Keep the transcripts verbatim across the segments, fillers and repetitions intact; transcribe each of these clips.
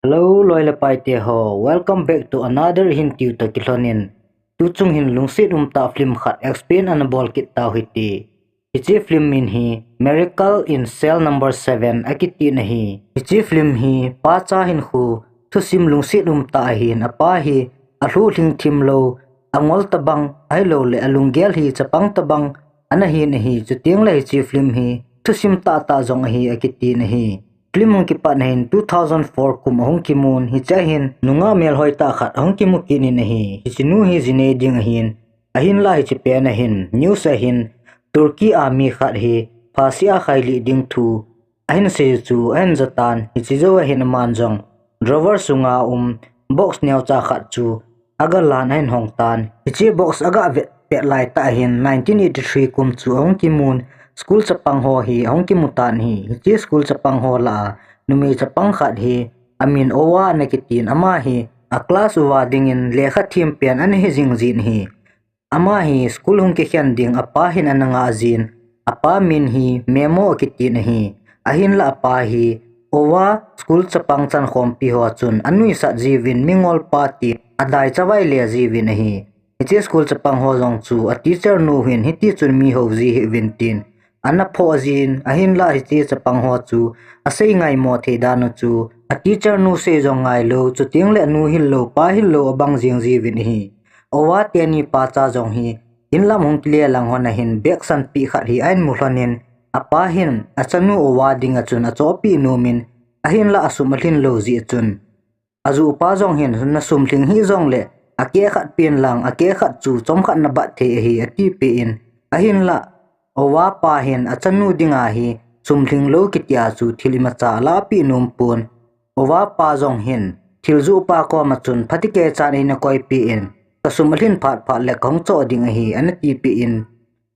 Hello, loi le pai te ho. Welcome back to another Hindi tutorial. Tuchung hin lungset umtah film khat explain ana bol kit tau hite. Hiche film min hi Miracle in Cell Number Seven akiti ahi. Hiche film hi pa cha hinkho thusim lungset umtah ahin, apa hi alhuh lhing thim lou, angol tabang, ahilouleh alunggel hi chapang tabang ana hin ahi. Chuteng le hiche film hi thusim tahtah jong ahi akiti ahi. Film hung kipat na hin two thousand four kum ahung kimun, hiche a hin nungah melhoi tah khat ahung kimu kit in ahi. Hiche nu hi ji nei ding ahin, ahinlah hiche pen a hin news a hin Turkey a mi khat hi phasi a khailih ding thu ahin sei chu ahin jatan, hiche jou a hin aman jong drawer sunga um box neocha khat chu aga lan ahin hong tan. Hiche box aga vet pet lai tah a hin nineteen eighty-three kum chu ahung kimun, school chapang ho hi ahung kimu tan ahi. Hiche school chapang ho lah a numei chapang khat hi amin Ova ana kitin, ama hi a class uva dingin lekha them pen ana hi jing jin ahi. Ama hi school hung kikhen ding apa hin ana ngah jin, apa min hi Memo akitin ahi. Ahinlah apa hi Ova school chapang chankhompi ho chun anuisat jiuvin, mingol pa tin adai chavai le jiuvin ahi. Hiche school chapang ho jong chu a teacher nu hin hiti chun mi hou ji hih uvin tin ana phoh jin, ahinlah hiche chapang ho chu asei ngaimo thei dan u chu a teacher nu sei jong ngailou, chuteng le anu hil lou, pa hil lou abang jing jiuvin ahi. Ova teni pa cha jong hi inlam hung kile lang hon a hin bag sanpeh khat hi ahin mu lhon in, apa hin achanu Ova dinga chun achohpeh nom in, ahinlah asum alhin lou jeh chun, ajuh pa jong hin na sum lhing hih jongle akeh khat pen lang, akeh khat chu chomkhat na bat thei ahi, atipeh in, ahinlah Ova pa hin achanu dinga hi sum lhing lou kitia chu thil imacha alah peh nom pon. Ova pa jong hin thiljoh pa koma chun phatecha chan eina koipeh in, ka sum alhin phat phat le kahung choh ding ahi, ana tipeh in,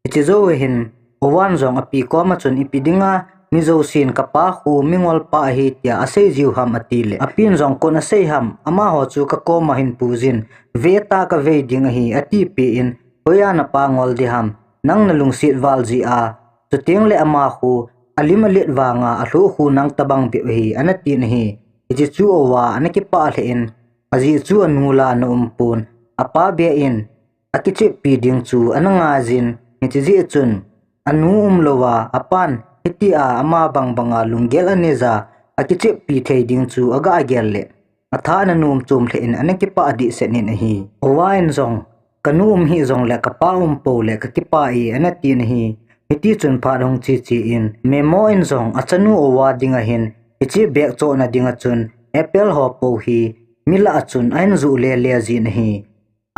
hiche jou a hin Ovan jong api koma chun ipi dinga mi jousen kapa khu mingol pa ahi tia asei jiu ham atile, apin jong koin asei ham, amaho chu ka koma hin pui jin, ve ta ka vei ding ahi, atipeh in, hoiya napa ngol ding ham, nang nalungset val jeh a, chuteng le ama khu alim alet vanga alhoh khu nang tabang bep ahi, ana tin ahi. Hiche chu Ova ana kipah lheh in, ajeh chu anu lah a ana um pon, apa beh in akicheppi ding chu ana ngai jin, hiche jeh chun anu umlouva apan hitia ama bang banga lunggel anei ja akicheppi thei ding chu aga gel le, atha ana nom chom lheh in ana kipah dehset in ahi. Ova in jong, kanu um hih jongle kapa um pou le kakipah e, ana tin ahi. Hiti chun phat ahung che che in, Memo in jong achanu Ova dinga hin hiche bag chohna dinga chun apple ho pou hi mi lah a chun ahin joh le le jin ahi.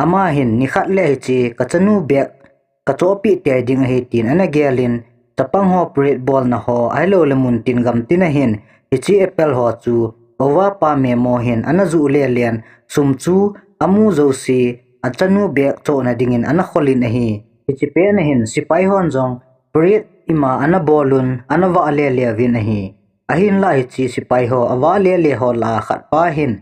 Ama hin nikhat le hiche kachanu bag kachohpeh tei ding ahi tin ana gel in, chapang ho parade bolna ho ahilouleh muntin gamtin a hin hiche apple ho chu Ova pa Memo hin ana joh le len, sum chu amu jouse achanu bag chohna dingin ana khol in ahi. Hiche pen a hin sepai hon jong parade ima ana bol un, ana vah le le uvin ahi. Ahinlah hiche sepai ho avah le le ho lah a khat pa hin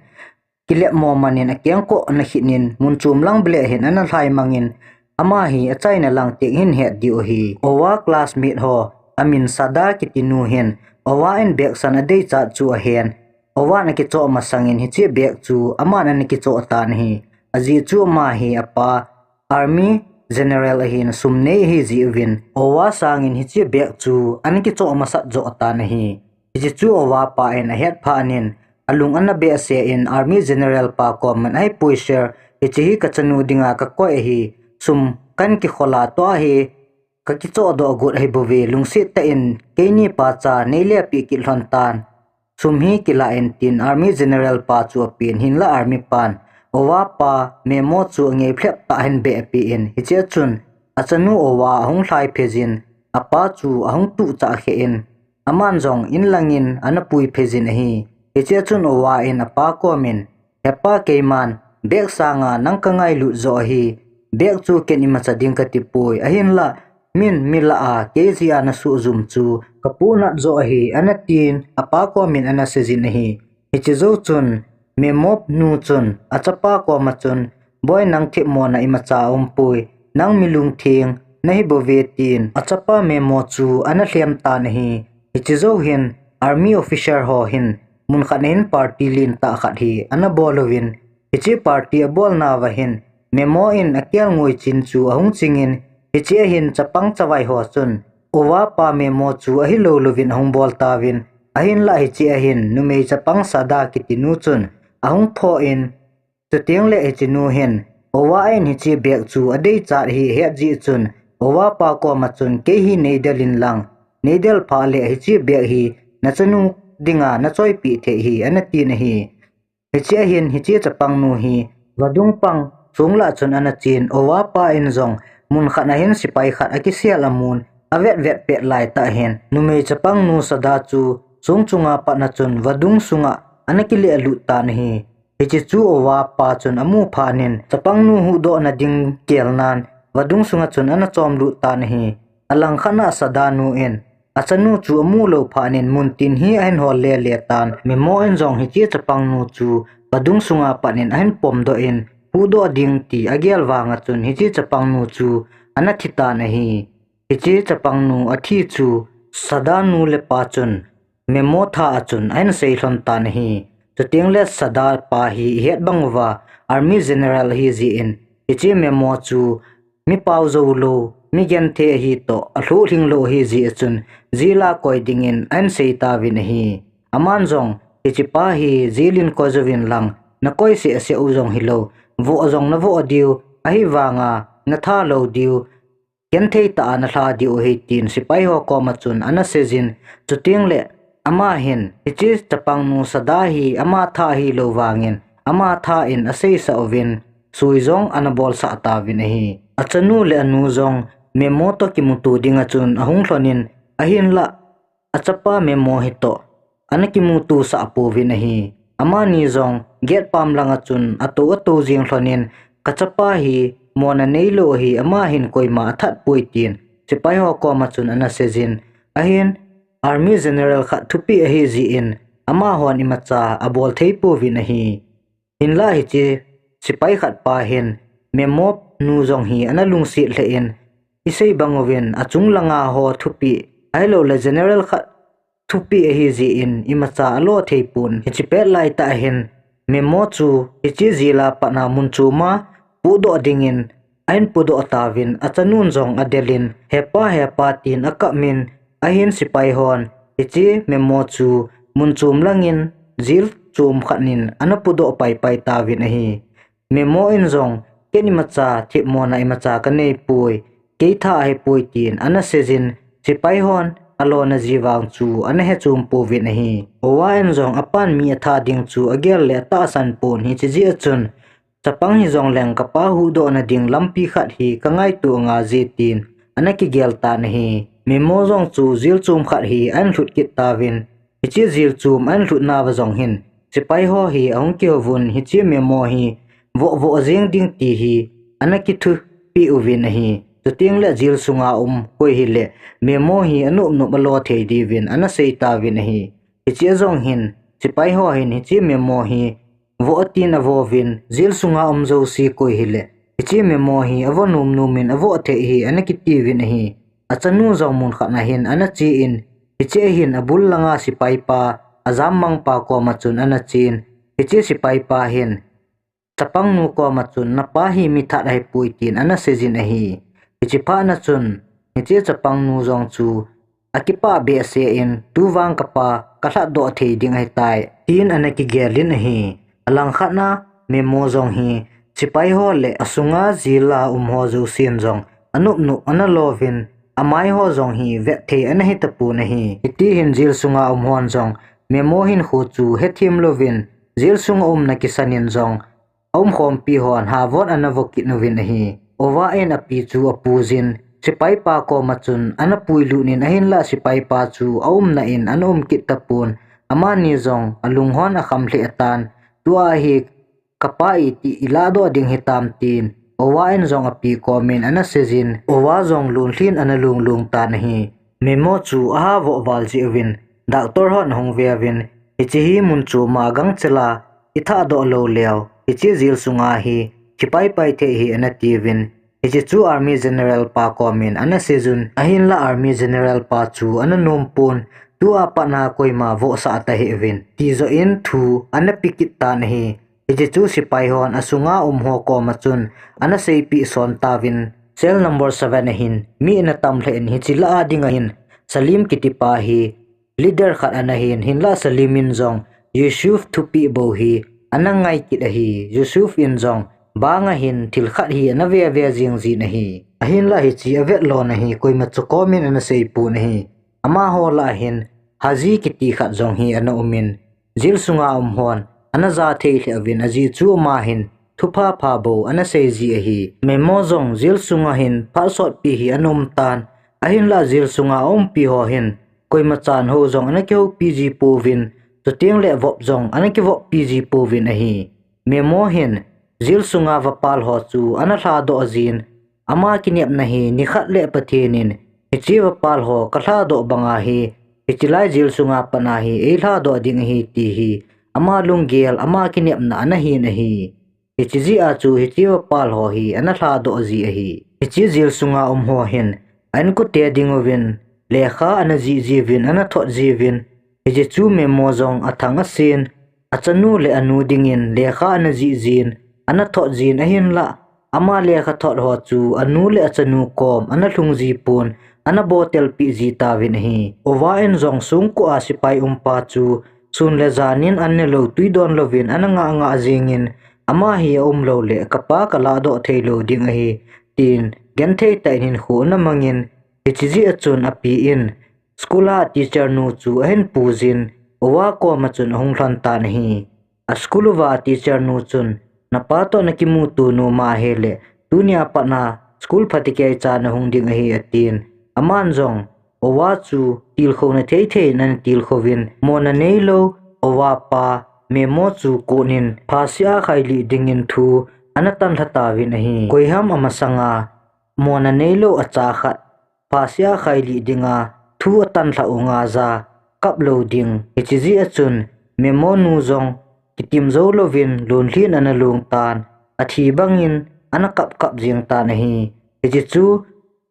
kilep mo man in akengkoh ana khit in, mun chom lang beh le hin ana lhai mang in, ama hi achaina lang teng hin het diu ahi. Ova classmate ho amin Sada kiti nu hin Ova in bag san adeichat chu ahen, Ova in akichoh masang in hiche bag chu aman ana kichoh tan ahi. Ajeh chu ama hi apa Army General ahin sum nei ahi jeh uvin, Ova sangin hiche bag chu ana kichoh masat joh tan ahi. Hiche chu Ova pa in ahet phat in alung ana behseh in Army General pa koma hin, ahipoi sir, hiche hi kachanu dinga kakoi ahi, sum kahin kikhol a tua hi kakichoh doh got ahi bouve, lungset tah in keini pa cha nei le peh kit lhon tan. Sum hi kilah in tin Army General pa chu apen, hinlah Army pan Ova pa Memo chu angei phlep tah a hin beh apen, hiche a chun achanu Ova ahung lhai phei jin, apa chu ahung tuh chah kheh in, aman jong in langin ana pui phei jin ahi. Hiche a chun Ova in apa komin, Hepa, keiman bag sanga nang kangailut joh ahi, bag chu ken imacha ding kati poi, ahinlah min mi lah a kei jeh a nasuh jum chu kapohnat joh ahi, ana tin, apa komin ana sei jin ahi. Hiche jou chun Memo nu chun achapa koma chun, Boi, nang themmona imacha aumpoi, nang mi lungtheng nahi bouve, tin achapa Memo chu ana lhem tan ahi. Hiche jou hin Army officer ho hin mun khat na hin party lentah khat hi ana bol uvin, hiche party abolnauva hin Memo in akelngoi chin chu ahung chingin, hiche ahin chapang chavai ho chun Owa pa Memo chu ahilou louvin ahung bol tauvin, ahinlah hiche ahin numei chapang Sada kiti nu chun ahung phoh in, chuteng le hiche nu hin Owa in hiche bag chu adeichat hi ahet jeh chun, Owa pa koma chun, kei hi neidel inlang, neidel phat le hiche bag hi nachanu dinga nachoipeh thei hi, ana tin ahi. Hiche ahin hiche chapang nu hi vadung pang sung lah chun ana chen, Owa pa in jong mun khat na hin sepai khat akisel amun, avet vet pet laitah hin numei chapang nu Sada chu sung chunga pat na chun vadung sunga ana kilehlut tan ahi. Hiche chu Owa pa chun amu phat in chapang nu huhdoh na ding kelnan vadung sunga chun ana chomlut tan ahi. Alangkhat na Sada nu in achanu chu amu lou phat in muntin hi ahin hol lele tan, Memo in jong hiche chapang nu chu vadung sunga pat in ahin pomdoh in, huhdoh ding ti agel vanga chun hiche chapang nu chu ana thi tan ahi. Hiche chapang nu athi chu Sada nu le pa chun Memo tha a chun ahin sei lhon tan ahi. Chuteng le Sada pa hi ihet bang uva army general ahi jeh in, hiche Memo chu mi pao jou lou, mi genthei ahi toh, alhuh lhing lou ahi jeh a chun, jail a koi dingin ahin sei tauvin ahi. Aman jong, hiche pa hi jail in koi jouvin lang, nakoi seh seh u jong hilou, voh jong navoh diu, ahivanga natha lou diu, genthei tah a nalha diu ahi tin sepai ho koma chun ana seijin, chuteng le ama hin, hiche chapang nu Sada hi ama tha ahilou vangin, ama tha in aseisah uvin, sui jong ana bolsah tauvin ahi. Achanu le anu jong Memo toh kimuto dinga chun ahung lhonin, ahinlah achapa Memo hi toh ana kimuto sah pouvin ahi. Amani jong gate pam langa chun atou atou jing lhonin, kachapa hi mona neilou ahi, ama hin koima athat poi tin sepai ho koma chun ana seijin, ahin army general khat thupeh ahi jeh in, amahon imacha abol thei pouvin ahi. Hinlah hiche sepai khat pa hin Memo nu jong hi ana lungset lheh in, isei bang uvin achung langa ho thupeh, ahilou le general khat thupeh ahi jeh in imacha alo thei pon. Hiche pet laitah hin Memo chu hiche jail a pat na mun chom a pudoh dingin ahin pudoh tauvin, achanun jong adelin, hepa hepa tin akap min, ahin sepai hon hiche Memo chu mun chom langin jail chom khat in ana pudoh paipai tauvin ahi. Memo in jong, ken imacha themmona imacha kanei poi, kei tha ahipoi tin ana seijin, sepai hon alona ji vang chu ana he chom pouvin ahi. Owa in jong apan mi atha ding chu agel le atahsan pon, hiche jeh a chun, chapang hijongleng kapa huhdoh na ding lampi khat hi kangaito ngai je tin ana kigel tan ahi. Memo jong chu jail chom khat hi ahin lhut kit tauvin, hiche jail chom ahin lhut nauva jong hin sepai ho hi ahung kihouvun, hiche Memo hi voh voh jeng ding ti hi ana kithupeh uvin ahi. Chuteng le jail sunga um koi hile Memo hi anop nop alo thei diuvin ana sei tauvin ahi. Hiche jong hin sepai ho hin hiche Memo hi voh tin avouvin, jail sunga um jouse koi hile hiche Memo hi avo nom nom in avoh thei hi ana kitiuvin ahi. Achanu jong mun khat na hin ana chen, hiche hin abul langa sepai pa, ajam mang pa koma chun ana chen, hiche sepai pa hin chapang nu koma chun, napa hi mi that ahipoi tin ana seijin ahi. Hiche phat na chun hiche chapang nu jong chu akipah behseh in, tuvang kapa kalhatdoh thei ding ahitai tin ana kigelin ahi. Alangkhat na Memo jong hi sepai ho le asunga jail a um ho jousen jong anop nop ana louvin, amai ho jong hi vet thei ana hitapon ahi. Hiti hin jail sunga um hon jong Memo hinkho chu hethem louvin, jail sunga umna kisan in jong aumkhompi hon havon ana vo kit uvin ahi. Owa in api chu apui jin, sepai pa koma chun ana puilut in, ahinlah sepai pa chu aumna in ana um kit tapon, amani jong alung hon akham lheh tan, tua hi kapa iti ilahdoh ding hitam tin Owa in jong api komin ana seijin, Owa jong lunglhin ana lunglung tan ahi. Memo chu aha voh val jeh uvin, doctor hon ahung veuvin, hiche hi mun choma gangchela ithahdoh lou leu, hiche jail sunga hi kipaipai thei hi ana tiuvin, hiche chu Army General pa komin ana seijun, ahinlah Army General pa chu ana nompon, tua patna koima vohsah tahih uvin, ti joh in thu ana pe kit tan ahi. Hiche chu sepai hon asunga um ho koma chun ana seipeh son tauvin, cell number seven a hin mi ana tam lheh in, hiche lah a ding a hin Salim kitipa hi leader khat ana hin, hinlah Salim in jong Yusuf thupeh bou hi ana ngai kit ahi. Yusuf in jong bang a hin thil khat hi ana ve ve jing jin ahi. Ahinlah hiche avet lona hi koima chu komin ana seipon ahi. Amaho lah a hin Haji kiti khat jong hi ana umin, jail sunga um hon ana ja thei lheh uvin, ajeh chu ama hin thupha pha bou ana sei ji ahi. Memo jong jail sunga hin phat sotpi hi ana um tan, ahinlah jail sunga aumpi ho hin koima chan ho jong ana kihoupi ji pouvin, chuteng le vop jong ana kivoppi ji pouvin ahi. Memo hin jail sunga vapal ho chu ana lhadoh jin, ama kinepna hi nikhat le Pathen in, hiche vapal ho kalhadoh banga hi, hichelai jail sunga patna hi eilhadoh ding ahi ti hi ama lunggel, ama kinepna ana hin ahi. Hiche jeh a chu hiche vapal ho hi ana lhadoh ji ahi. Hiche jail sunga um ho hin a inkote ding uvin lekha ana jih jiuvin, ana thot jiuvin, hiche chu Memo jong athang asen, achanu le anu dingin lekha ana jih jin, ana thot jin, ahinlah ama lekha thot ho chu anu le achanu kom ana lhung ji pon, ana botelpeh ji tauvin ahi. Ova in jong songko a sepai umpa chu sun le jan in an nelou twi don louvin ana ngah ngah jingin, ama hi aumlou le kapa kaladoh theilou ding ahi, tin genthei tah in hinkho ana mangin, hiche jeh a chun api in school a teacher nu chu ahin pui jin, Ova koma chun ahung lhon tan ahi. A school uva teacher nu chun, napa toh nakimuto nom ahile, tunia patna school phatecha nahung ding ahi, atin. Aman jong Ova chu tilkhouna thei thei in ana tilkhouvin, mona neilou Ova pa Memo chu konin phasia khailih dingin thu ana tanlha tauvin ahi. Koiham amasanga mona neilou acha khat phasia khailih dinga thu atanlha u ngaija kap lou ding. Hiche jeh a chun Memo nu jong kitim jou louvin lonlhin ana long tan, athi bangin ana kap kap jing tan ahi. Hiche chu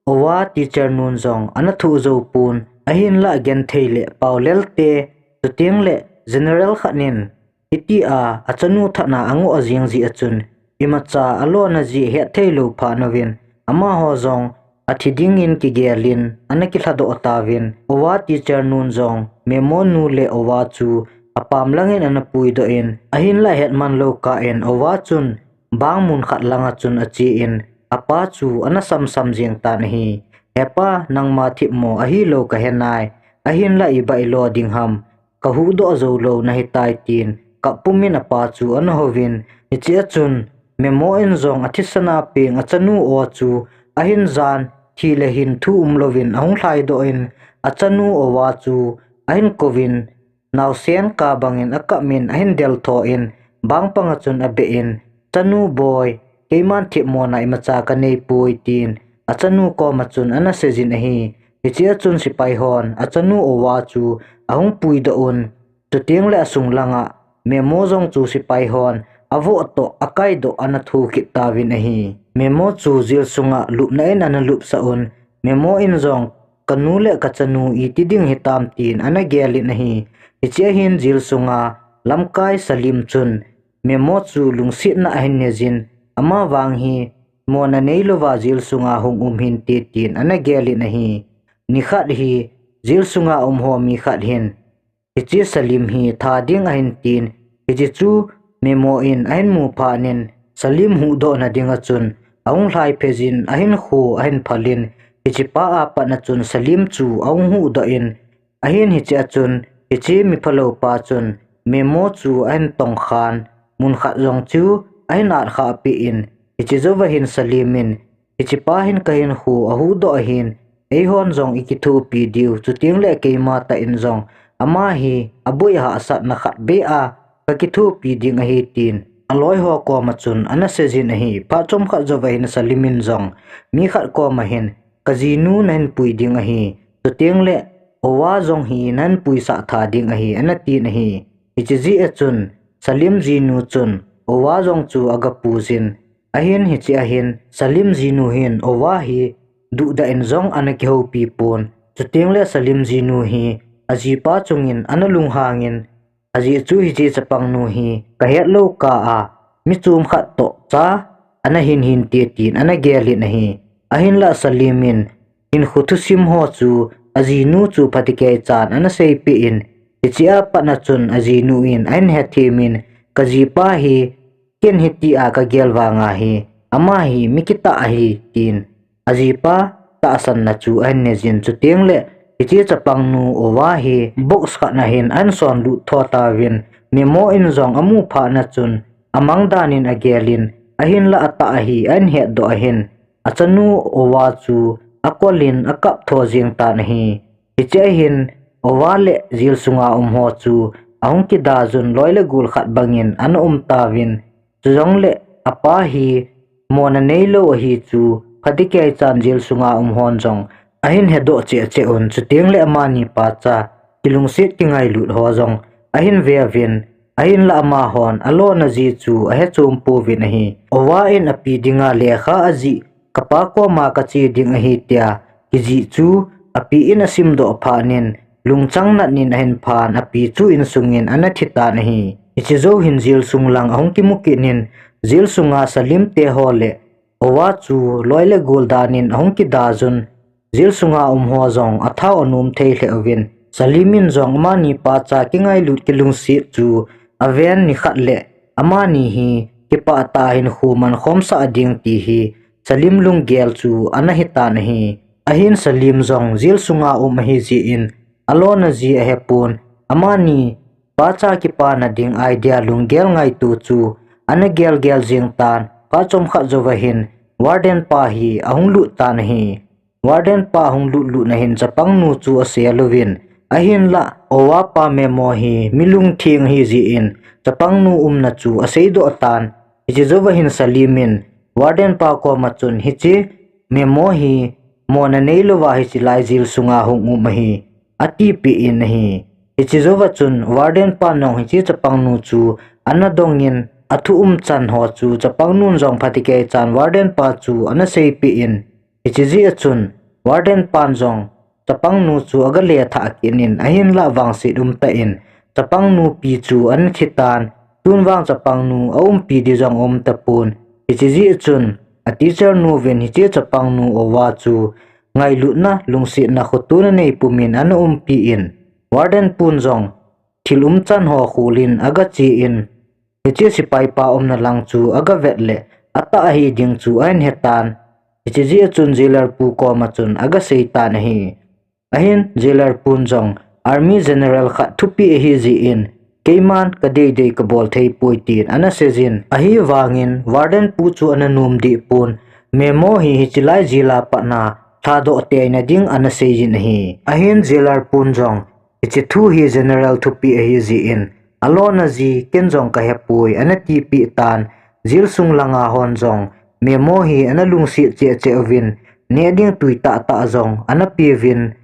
Ova teacher nun jong ana thoh jou pon, ahinlah genthei le paolel te, chuteng le general khat nin hitia achanu thatna angoh jing jeh a chun, imacha alona jeh hetthei lou phat uvin, amaho jong athi dingin kigelin ana kilhadoh tauvin, Ova teacher nun jong Memo nu le Ova chu apam langin ana puidoh in, ahinlah hetman lou kah in Ova chun bang mun khat langa chun achen, apa chu ana samsam jing tan ahi. Hepa, nangma themmo ahilou kahenai, ahinlah ibai lo ding ham, kahuhdoh jou lou nahitai, tin kap pumin apa chu ana houvin, hiche a chun Memo in jong athisan a peng achanu O chu ahin jan, thi le hin thu umlouvin ahung lhaidoh in, achanu Ova chu ahin kouvin, naosen kah bangin akap in ahin deltho in, bang panga chun abeh in, chanu boi, keiman themmona imacha kanei poi, tin achanu koma chun ana seijin ahi. Hiche a chun sepai hon achanu Ova chu ahung puidoh un, chuteng le asung langa Memo jong chu sepai hon avoh toh akaidoh ana thokit tauvin ahi. Memo chu jail sunga lupna in ana lupsah un, Memo in jong kanu le kachanu iti ding hitam, tin ana gelin ahi. Hiche a hin jail sunga lamkai Salim chun Memo chu lungsetna ahin neijin, amavang hi mona neilouva jail sunga hung um hinte, tin ana gelin ahi. Nikhat hi jail sunga um ho mi khat hin, hiche Salim hi tha ding ahin tin, hiche chu Memo in ahin mu phat in, Salim huhdohna dinga chun ahung lhai phei jin, ahinkho ahin phal in, hichepa a pat a chun Salim chu ahung huhdoh in, ahin hiche a chun hiche miphalou pa chun Memo chu ahin tongkhan, mun khat jong chu ahin atkhah peh in, hiche jouva hin Salim in, hichepa hin kahinkho ahuhdoh ahin, eihon jong ikithopi diu, chuteng le keima tah in jong ama hi aboi hahsatna khat beh a kakithopi ding ahi, tin aloi ho koma chun ana seijin ahi. Phat chomkhat jouva hin Salim in jong mi khat koma hin, kajinu nahin pui ding ahi, chuteng le Ova jong hi nahin puisah tha ding ahi, ana tin ahi. Hiche jeh a chun Salim jinu chun Ova jong chu aga pu jin, ahin hiche a hin Salim jinu hin Ova hi duhdah in jong ana kihoupi pon, chuteng le Salim jinu hi ajipa chungin ana lunghangin, ajeh chu hiche chapangnu hi kahet lou kah a, mi chom khat toh cha ana hin hinte tin ana gelin ahi. Ahinlah Salim in hinkho thusim ho chu ajinu chu phatecha chan ana seipeh in, hichea patna chun ajinu in ahin hethemin, kajipa hi ken hitia kagel vanga hi, ama hi mi kitah ahi, tin ajipa tahsanna chu ahin neijin, chutengle hiche chapangnu Ova hi box khat na hin ahin sonlut tho tauvin, Memo in jong amu phatna chun amang danin agelin, ahinlah atah ahi ahin hetdoh ahin, achanu Ova chu akolin akap tho jeng tan ahi. Hichea hin Ova le jail sunga umho chu ahung kidajun loi le gol khat bangin ana um tauvin, chujongle apa hi mona neilou ahi chu phatecha chan jail sunga umhon jong ahin hedoh cheh cheh un, chutengle amani pacha kilungset kingailut ho jong ahin veuvin, ahinlah amahon alona ji chu ahe chom pouvin ahi. Ova in api dinga lekha ajih kapa koma kache ding ahi tia kijih chu api in asimdoh phatnin, lungchang natnin ahin phan, api chu insungin ana thitan ahi. Hiche jou hin jail sung lang ahung kimu kitnin, jail sunga Salim teho le Ova chu loi le gol danin ahung kidajun, jail sunga umho jong athao anom thei lheh uvin, Salim in jong amani pacha kingailut kilungset chu aven, nikhat le amani hi kipah tah a hinkho mankhomsah ding ti hi Salim lunggel chu ana hitan ahi. Ahin Salim jong jail sunga um ahijeh in alona ji ahepon, amani pacha kipana ding idea lunggel ngaito chu ana gelgel jeng tan, phat chomkhat jouva hin warden pa hi ahung lut tan ahi. Warden pa ahung lutlut na hin chapangnu chu asel uvin, ahinlah Ova pa Memo hi mi lungtheng ahijeh in chapangnu umna chu aseidoh tan. Hiche jouva hin Salim in warden pa koma chun, hiche Memo hi mona neilouva hichelai jail sunga hung um ahi, atipeh in ahi. Hiche jouva chun warden pan jong hiche chapangnu chu ana dongin, athu umchan ho chu chapangnun jong phatecha chan warden pa chu ana seipeh in, hiche jeh a chun warden pan jong chapangnu chu aga lethah kitnin, ahinlah vangset umtah in chapangnu pi chu ana thitan, tun vang chapangnu aumpi ding jong aumtapon. Hiche jeh a chun a teacher nuvin hiche chapangnu Ova chu ngailutna, lungsetna khotona neipumin ana umpi in, warden pun jong thil umchan ho kholin aga chen, hiche sepaipa umna lang chu aga vet le atah ahi ding chu ahin hetan. Hiche jeh a chun jailer pu koma chun aga seitan ahi. Ahin jailer pun jong army general khat thupeh ahijeh in, keiman kadeidei kabol theipoi tin ana seijin, ahivangin warden pu chu ana nom dehpon, Memo hi hichelai jail a patna lhadoh teina ding ana seijin ahi. Ahin jailer pun jong hiche thu hi general thupeh ahijeh in, alona ji ken jong kahepoi ana tipeh tan, jail sung langa hon jong Memo hi ana lungset cheh cheh uvin, neh ding twi tahtah jong ana peuvin,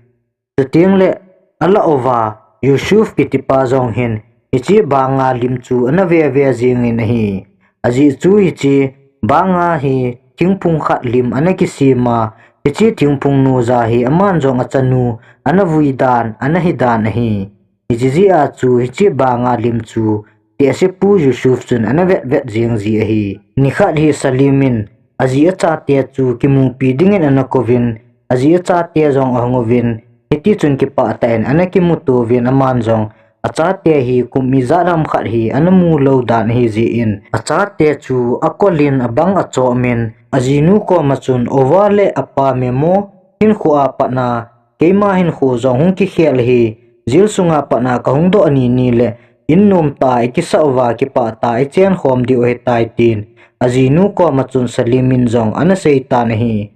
chutengle alah uva Yusuf kitipa jong hin hiche banga lim chu ana veve jengin ahi. Ajeh chu hiche banga hi thingphung khat lim ana kisem a, hiche thingphung noija hi aman jong achanu ana vui dan, ana hi dan ahi. Hiche jeh a chu hiche banga lim chu tehsepu Yusuf chun ana vetvet jeng ji ahi. Nikhat hi Salim in aji achate chu kimupi dingin ana kouvin, aji achate jong ahung uvin, hitichun kipah tah in ana kimuto uvin, aman jong achate hi kum ijat ham khat hi ana mulou dan ahijeh in, achate chu akolin abang achomin, ajinu koma chun Ova le apa Memo hinkho a patna keima hinkho jong hung kikhel ahi, jail sunga patna kahung doh ani ni le in nomtah a ikisah uva kipah tah a ichenkhom diu ahitai tin, ajinu koma chun Salim in jong ana seitan ahi.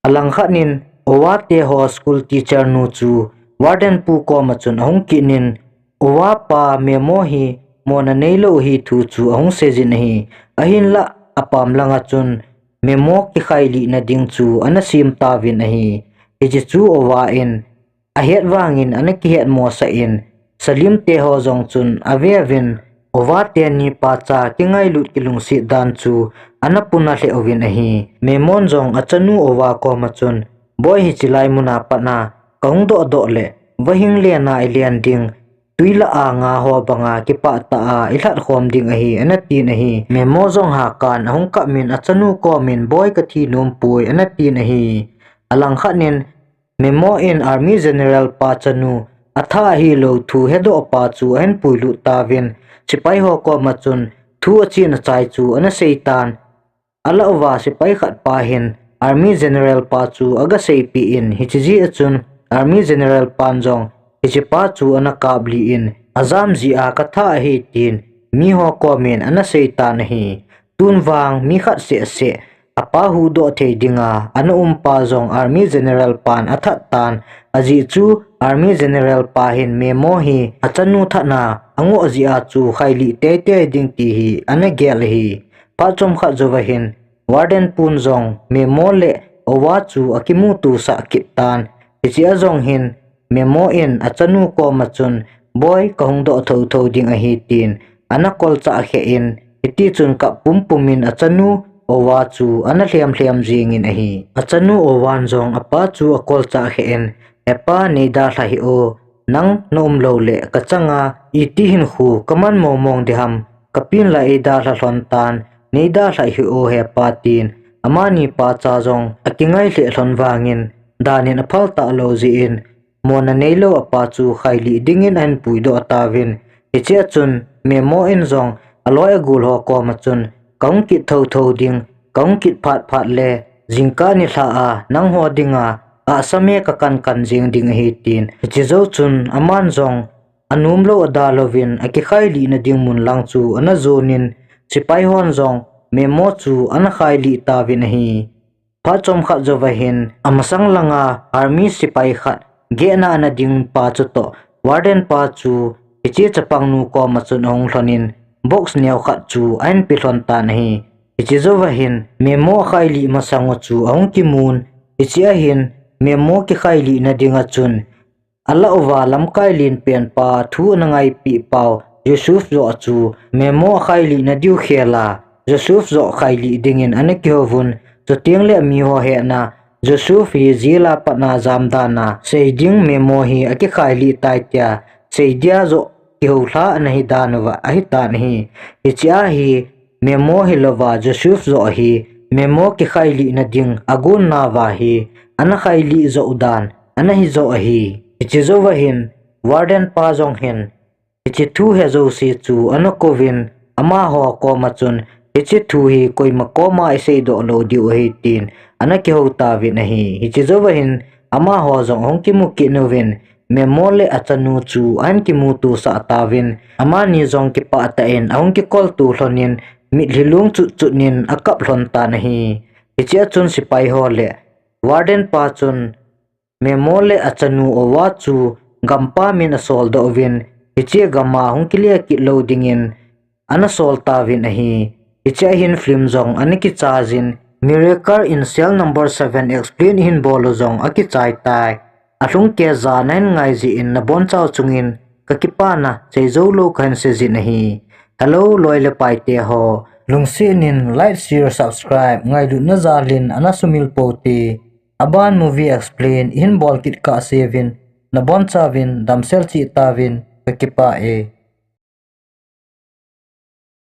Alangkhat in Ova teho school teacher nu chu warden pu koma chun ahung kitnin, Ova pa Memo hi mona neilou ahi thu chu ahung seijin ahi. Ahinlah apam langa chun Memo kikhailihna ding chu ana sem tauvin ahi. Hiche chu Ova in ahet vangin ana kihetmosah in, Salim teho jong chun aveuvin, Ova teni pacha kingailut kilungset dan chu ana puna lheh uvin ahi. Memon jong achanu Ova koma chun, Boi, hichelai muna patna kahung dohdoh le vahing lena ilen ding, tui lah a nga ho banga kipah tah a ilhat khom ding ahi, ana tin ahi. Memo jong hakan ahung kap in achanu kom in, Boi, kathi nom poi, ana tin ahi. Alangkhat in Memo in Army General pa chanu atha ahilou thu hedoh pa chu ahin puilut tauvin, sepai ho koma chun thu achen achai chu ana seitan. Alah uva sepai khat pa hin Army General pa chu aga seipeh in, hiche jeh a chun Army General pan jong hiche pa chu ana kaplih in, ajam jeh a katha ahi tin miho kom in ana seitan ahi. Tun vang mi khat seh seh apa huhdoh thei dinga ana um pa jong Army General pan athat tan. Ajeh chu Army General pa hin Memo hi achanu thatna angoh jeh a chu khailih teitei ding ti hi ana gel ahi. Phat chomkhat jouva hin Warden pun jong Memo le Owa chu akimuto sah kit tan. Hiche a jong hin Memo in achanu koma chun, Boi, kahung doh thotho ding ahi, tin ana kolchah khen, hiti chun kap pumpum in achanu Owa chu ana lhem lhem jingin ahi. Achanu Owan jong apa chu akolchah khen, Hepa, neidalha hih o, nang naum lou le kachanga iti hinkho kaman mong mong diham, kapin la eidalha lhon tan, neidalha hih o hepa, tin amani pacha jong akingai lheh lhon vangin, dan in aphal talou jeh in, mona neilou apa chu khailih dingin ahin puidoh tauvin. Hiche a chun Memo in jong aloi agol ho koma chun, Kahung kit thotho ding, kahung kit phat phat le, jingkah nilhah a nangho dinga ahsa me kakan kan jeng ding ahi, tin. Hiche jou chun aman jong anom lou adalou vin akikhailih na ding mun lang chu ana jonin, sepai hon jong Memo chu ana khailih tauvin ahi. Phat chomkhat jouva hin amasang langa army sepai khat gehna ana ding pa chutoh Warden pa chu hiche chapangnu koma chun ahung lhonin, box neo khat chu ahin pe lhon tan ahi. Hiche jouva hin Memo akhailih masang u chu ahung kimun. Hiche a hin Memo kikhailih na dinga chun alah uva lamkai lenpen pa thu ana ngaipeh pau Yusuf joh chu Memo akhailih na diu khel a Yusuf joh khailih dingin ana kihouvun. Chuteng le miho hetna Yusuf hi jail a pat a jamdan a sei ding Memo hi akikhailih tai tia sei dia joh kihoulha ana hi dan uva ahitan ahi. Hiche a hi Memo hilouva Yusuf joh hi Memo kikhailih na ding agon nauva hi ana khailih joh u dan ana hi joh ahi. Hiche jouva hin Warden pa jong hin hiche thu he jouse chu ana kouvin, amaho koma chun, Hiche thu hi koima koma iseidoh lou diu ahi, tin ana kihou tauvin ahi. Hiche jouva hin amaho jong ahung kimu kit uvin, Memo le achanu chu ahin kimuto sah tauvin, amani jong kipah tah in ahung kikolto lhonin, mitlhi long chut chut in akap lhon tan ahi. Hiche a chun sepai ho le Warden pa chun Memo le achanu Owa chu gampam in asoldoh uvin, hiche gam a hung kile kit lou dingin ana sol tauvin ahi. Hiche a hin film jong ana kichai jin, Miracle in Cell Number Seven Explain ihin bol u jong akichai tai. Alhung keiya nahin ngai jeh in nabonchau chungin kakipana seijou lou kahin sei jin ahi. Hello loi le pai te ho, lungset in like, share, subscribe ngailutna jal in ana sumil pou te. Aban movie explain ihin bol kit kah seuvin, nabonchauvin damsel cheh tauvin, kakipah e.